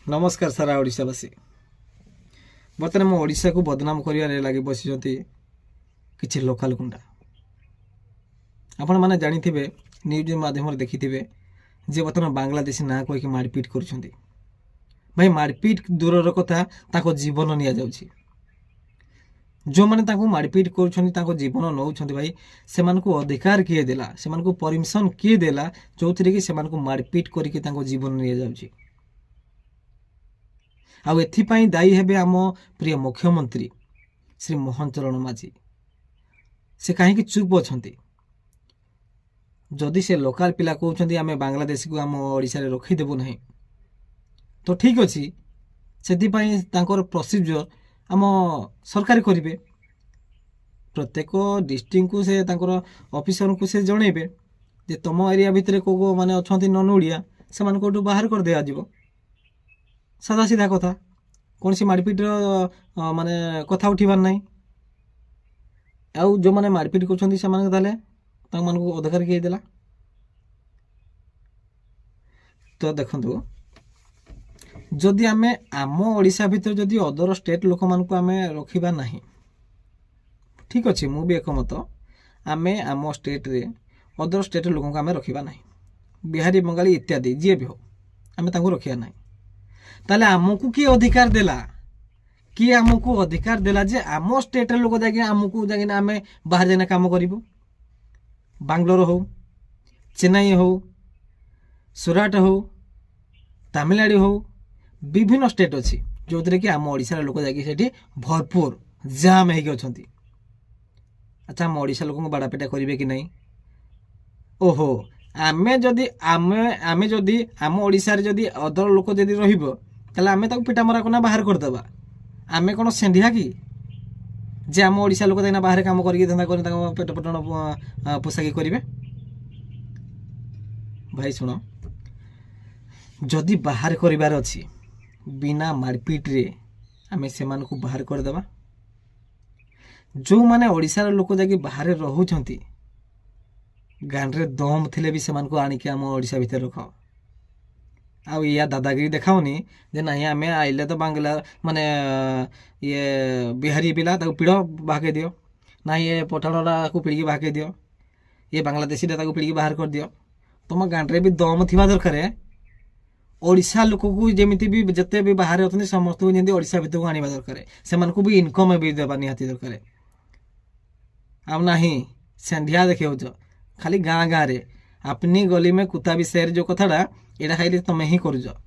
ନମସ୍କାର ସାରା ଓଡ଼ିଶାବାସୀ। ବର୍ତ୍ତମାନ ମୋ ଓଡ଼ିଶାକୁ ବଦନାମ କରିବାରେ ଲାଗି ବସିଛନ୍ତି କିଛି ଲୋକାଲ ଗୁଣ୍ଡା। ଆପଣମାନେ ଜାଣିଥିବେ, ନ୍ୟୁଜ୍ ମାଧ୍ୟମରେ ଦେଖିଥିବେ ଯେ ବର୍ତ୍ତମାନ ବାଂଲାଦେଶୀ ନାଁ କହିକି ମାରପିଟ କରୁଛନ୍ତି। ଭାଇ, ମାରପିଟ ଦୂରର କଥା, ତାଙ୍କ ଜୀବନ ନିଆଯାଉଛି। ଯେଉଁମାନେ ତାଙ୍କୁ ମାରପିଟ କରୁଛନ୍ତି, ତାଙ୍କ ଜୀବନ ନେଉଛନ୍ତି, ଭାଇ, ସେମାନଙ୍କୁ ଅଧିକାର କିଏ ଦେଲା? ସେମାନଙ୍କୁ ପରମିସନ୍ କିଏ ଦେଲା, ଯେଉଁଥିରେ କି ସେମାନଙ୍କୁ ମାରପିଟ କରିକି ତାଙ୍କ ଜୀବନ ନିଆଯାଉଛି? ଆଉ ଏଥିପାଇଁ ଦାୟୀ ହେବେ ଆମ ପ୍ରିୟ ମୁଖ୍ୟମନ୍ତ୍ରୀ ଶ୍ରୀ ମୋହନ ଚରଣ ମାଝୀ। ସେ କାହିଁକି ଚୁପ୍ ଅଛନ୍ତି? ଯଦି ସେ ଲୋକାଲ ପିଲା କହୁଛନ୍ତି, ଆମେ ବାଂଲାଦେଶକୁ ଆମ ଓଡ଼ିଶାରେ ରଖିଦେବୁ ନାହିଁ, ତ ଠିକ୍ ଅଛି, ସେଥିପାଇଁ ତାଙ୍କର ପ୍ରୋସିଜିଓର ଆମ ସରକାର କରିବେ। ପ୍ରତ୍ୟେକ ଡିଷ୍ଟ୍ରିକ୍ଟକୁ ସେ ତାଙ୍କର ଅଫିସରଙ୍କୁ ସେ ଜଣେଇବେ ଯେ ତୁମ ଏରିଆ ଭିତରେ କେଉଁ କେଉଁ ମାନେ ଅଛନ୍ତି ନନ୍ ଓଡ଼ିଆ, ସେମାନଙ୍କୁ ଏଠୁ ବାହାର କରିଦିଆଯିବ। ସାଧା ସିଧା କଥା, କୌଣସି ମାରପିଟର ମାନେ କଥା ଉଠିବାର ନାହିଁ। ଆଉ ଯେଉଁମାନେ ମାରପିଟ କରୁଛନ୍ତି, ସେମାନଙ୍କୁ ତାହେଲେ ତାଙ୍କମାନଙ୍କୁ ଅଧିକାର କିଏ ଦେଲା? ତ ଦେଖନ୍ତୁ, ଯଦି ଆମେ ଆମ ଓଡ଼ିଶା ଭିତରେ ଯଦି ଅଦର ଷ୍ଟେଟ୍ ଲୋକମାନଙ୍କୁ ଆମେ ରଖିବା ନାହିଁ, ଠିକ୍ ଅଛି, ମୁଁ ବି ଏକମତ। ଆମେ ଆମ ଷ୍ଟେଟ୍ରେ ଅଦର ଷ୍ଟେଟ୍ ଲୋକଙ୍କୁ ଆମେ ରଖିବା ନାହିଁ, ବିହାରୀ, ବଙ୍ଗାଳୀ ଇତ୍ୟାଦି ଯିଏ ବି ହଉ, ଆମେ ତାଙ୍କୁ ରଖିବା ନାହିଁ। ତାହେଲେ ଆମକୁ କିଏ ଅଧିକାର ଦେଲା? କିଏ ଆମକୁ ଅଧିକାର ଦେଲା ଯେ ଆମ ଷ୍ଟେଟ୍ର ଲୋକ ଯାଇକି ଆମକୁ ଯାଇକିନା ଆମେ ବାହାରେ ଯାଇକିନା କାମ କରିବୁ? ବାଙ୍ଗଲୋର ହଉ, ଚେନ୍ନାଇ ହଉ, ସୁରାଟ ହଉ, ତାମିଲନାଡ଼ୁ ହଉ, ବିଭିନ୍ନ ଷ୍ଟେଟ୍ ଅଛି ଯେଉଁଥିରେ କି ଆମ ଓଡ଼ିଶାର ଲୋକ ଯାଇକି ସେଠି ଭରପୁର ଜାମ୍ ହେଇକି ଅଛନ୍ତି। ଆଚ୍ଛା, ଆମ ଓଡ଼ିଶା ଲୋକଙ୍କୁ ବାଡ଼ାପିଟା କରିବେ କି ନାହିଁ? ଓହୋ, ଆମେ ଯଦି ଆମ ଓଡ଼ିଶାରେ ଯଦି ଅଦର ଲୋକ ଯଦି ରହିବ, ତାହେଲେ ଆମେ ତାକୁ ପିଟାମରା କରିନା ବାହାର କରିଦେବା। ଆମେ କ'ଣ ସେଣ୍ଢିଆ କି ଯେ ଆମ ଓଡ଼ିଶା ଲୋକ ଯାଇକିନା ବାହାରେ କାମ କରିକି, ଧନ୍ଦା କରି ତାଙ୍କ ପେଟ ପଟଣ ପୋଷାକି କରିବେ? ଭାଇ, ଶୁଣ, ଯଦି ବାହାର କରିବାର ଅଛି, ବିନା ମାରପିଟରେ ଆମେ ସେମାନଙ୍କୁ ବାହାର କରିଦେବା। ଯେଉଁମାନେ ଓଡ଼ିଶାର ଲୋକ ଯାଇକି ବାହାରେ ରହୁଛନ୍ତି, ଗାଁରେ ଦମ୍ ଥିଲେ ବି ସେମାନଙ୍କୁ ଆଣିକି ଆମ ଓଡ଼ିଶା ଭିତରେ ରଖ। ଆଉ ଇୟା ଦାଦାଗିରି ଦେଖାଉନି ଯେ ନାହିଁ, ଆମେ ଆଇଲେ ତ ବାଂଲା ମାନେ ଇଏ ବିହାରୀ ପିଲା, ତାକୁ ପିଡ଼ ବାହାକେଇ ଦିଅ, ନାଇଁ ଇଏ ପଠାଣଟାକୁ ପିଡ଼ିକି ବାହାକେଇ ଦିଅ, ଇଏ ବାଂଲାଦେଶୀଟା, ତାକୁ ପିଡ଼ିକି ବାହାର କରିଦିଅ। ତୁମ ଗାଁରେ ବି ଦମ୍ ଥିବା ଦରକାର। ଓଡ଼ିଶା ଲୋକକୁ ଯେମିତି ବି ଯେତେ ବି ବାହାରେ ଅଛନ୍ତି, ସମସ୍ତଙ୍କୁ ଯେମିତି ଓଡ଼ିଶା ଭିତରକୁ ଆଣିବା ଦରକାର। ସେମାନଙ୍କୁ ବି ଇନକମ୍ ବି ଦେବା ନିହାତି ଦରକାର। ଆଉ ନାହିଁ, ସେଣ୍ଢିଆ ଦେଖାଉଛ ଖାଲି ଗାଁ ଗାଁରେ। अपनी गली में कुत्ता भी शेर, ଯେଉଁ କଥାଟା, ଏଇଟା ଖାଲି ତମେ ହିଁ କରୁଛ।